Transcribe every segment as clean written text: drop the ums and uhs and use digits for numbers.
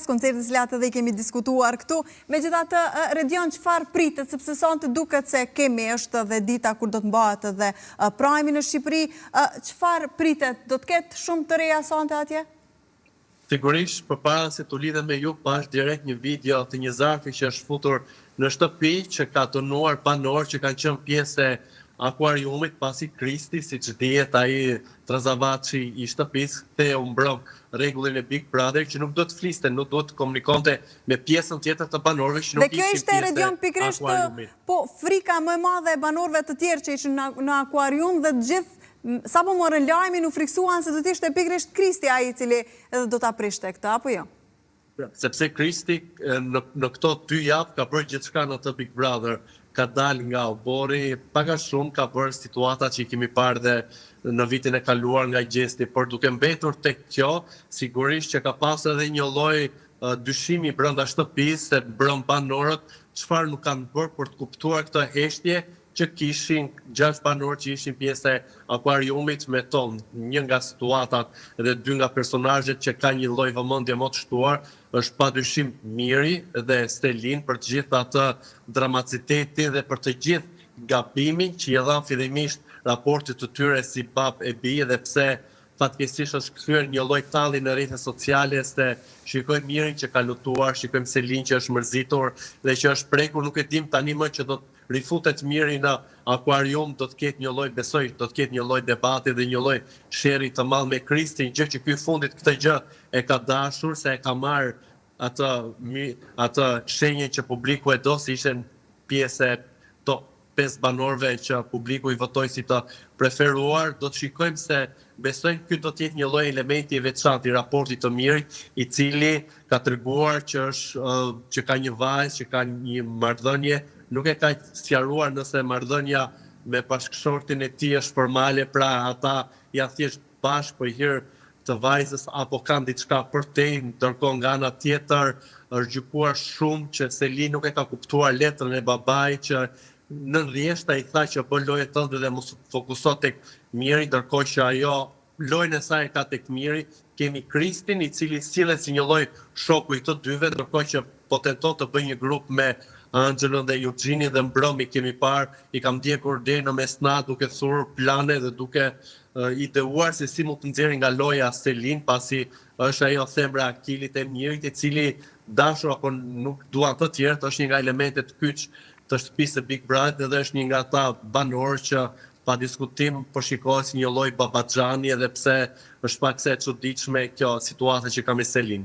koncerte të cilat edhe i kemi diskutuar këtu. Megjithatë, Redion, çfarë pritet, sepse sonte duket se kemi është dhe dita kur do të mbahet edhe prime në Shqipëri, çfarë pritet, do të ketë shumë të reja sonte atje? Sigurisht, përpara se të lidhem me ju, pashë direkt një video të një zarfi që është futur në shtëpi që ka dënuar banorë që kanë qenë pjesë e akuariumit, pasi Kristi, siç dihet ai trazavaçi i shtëpisë, theu mbrëm rregullin e Big Brother që nuk duhet të fliste, nuk duhet të komunikonte me pjesën tjetër të banorëve që nuk ishin pjesë e akuariumit. Po frika më e madhe e banorëve të tjerë që ishin në akuarium dhe të gjithë Sapo morën lajmin u frikësuan se do të ishte pikërisht Kristi ai i cili edhe do ta prishte këtë, apo jo? Sepse Kristi në në këto dy javë ka bërë gjithçka në atë Big Brother, ka dalë nga oborri, pak a shumë ka bërë situata që i kemi parë dhe në vitin e kaluar nga Gjesti, por duke mbetur tek kjo, sigurisht që ka pasur edhe një lloj dyshimi brenda shtëpisë se mbrëmë banorët çfarë nuk kanë bërë për të kuptuar këtë heshtje që kishin 6 banorë që ishin pjesë e akuariumit me to, një nga situatat dhe dy nga personazhet që ka një lloj vëmendje më të shtuar është padyshim Miri dhe Selin për të gjithë atë dramacitetin dhe për të gjithë gabimin që i dhanë fillimisht raportit të tyre si babë e bijë dhe pse fatkeqësisht është kthyer një lloj talli në rrjetet sociale se shikojmë Mirin që ka lutuar, shikojmë Selin që është mërzitur dhe që është prekur, nuk e dim tani më që do të rifutet Miri në akuarium, do të ketë një lloj, besoj, do të ketë një lloj debati dhe një lloj sherri të madh me Kristin, gjë që ky fundit këtë gjë e ka dashur se e ka marrë atë atë shenjën që publiku e do, si ishte pjesë e top 5 banorëve që publiku i votoi si të preferuar. Do të shikojmë se besoj ky do të jetë një lloj elementi i veçantë i raportit të Mirit, i cili ka treguar që është që ka një vajzë, që ka një marrëdhënie, nuk e ka sqaruar nëse marrëdhënia me bashkëshortin e tij është formale, pra ata janë thjesht bashkë për hir të vajzës apo kanë diçka përtej, ndërkohë nga ana tjetër është gjykuar shumë që Seli nuk e ka kuptuar letrën e babait që nën rrjeshta i tha që bën lojën tënde dhe mos u fokuso tek Miri, ndërkohë që ajo lojën e saj e ka tek Miri. Kemi Kristin, i cili sillet si një lloj shoku i të dyve, ndërkohë që po tenton të bëjë një grup me Anxhelën dhe Juxhinin dhe mbrëmë i kemi parë, i kam ndjekur deri në mesnatë duke thurur plane dhe duke ideuar se si mund të nxjerrin nga loja Selin, pasi është ajo thembra e Akilit e Mirit, i cili dashur apo nuk duan të tjerët, është një nga elementet kyç të shtëpisë së Big Brother dhe është një nga ata banorë që pa diskutim po shikohet si një lloj babaxhani, edhe pse është pak se e çuditshme kjo situata që ka me Selin.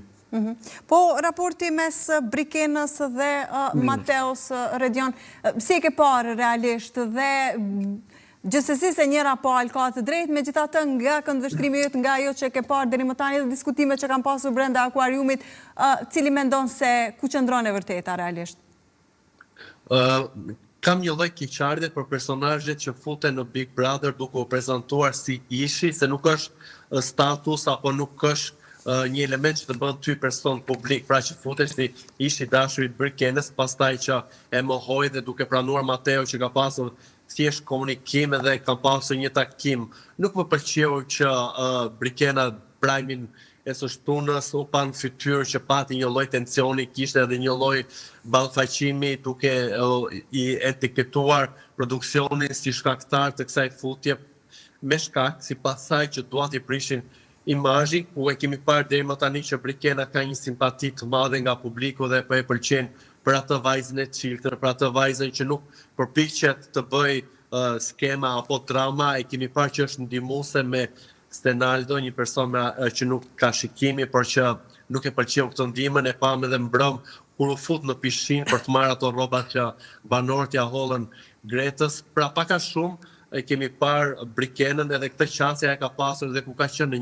Po, raporti mes Brikenës dhe Mateos, Redion, si e ke parë realisht dhe gjithsesi se njëra palë ka të drejtë, megjithatë nga këndvështrimi yt, nga ajo që ke parë deri më tani dhe diskutimet që kanë pasur brenda akuariumit, cili mendon se ku qëndron e vërteta realisht? Kam një lloj keqardhje për personazhet që futen në Big Brother duke u prezantuar si ishi, se nuk është status apo nuk është një element që të bën ty person publik, pra që futesh si ish i dashuri i Brikenës, pastaj që e mohoi dhe duke pranuar Mateo që ka pasur thjesht komunikim edhe ka pasur një takim. Nuk më pëlqeu që Brikena prime-in e së shtunës u pa në fytyrë që pati një lloj tensioni, kishte edhe një lloj ballafaqimi duke i etiketuar produksionin si shkaktar të kësaj futje, me shkak sipas saj që duan t'i prishin imazhin, ku e kemi parë deri më tani që Brikena ka një simpati të madhe nga publiku dhe po e pëlqen për atë vajzën e çiltër, për atë vajzën që nuk përpiqet të bëj skema apo drama, e kemi parë që është ndihmuese me Stenaldo, një person me, që nuk ka shikimi, por që nuk e pëlqeu këtë ndihmën, e pamë edhe mbrëm kur u fut në pishinë për të marrë ato rroba që banorët ja hollën Gretës. Pra pak a shumë e kemi parë Brikenën edhe këtë qasje e ka pasur dhe ku ka qenë në një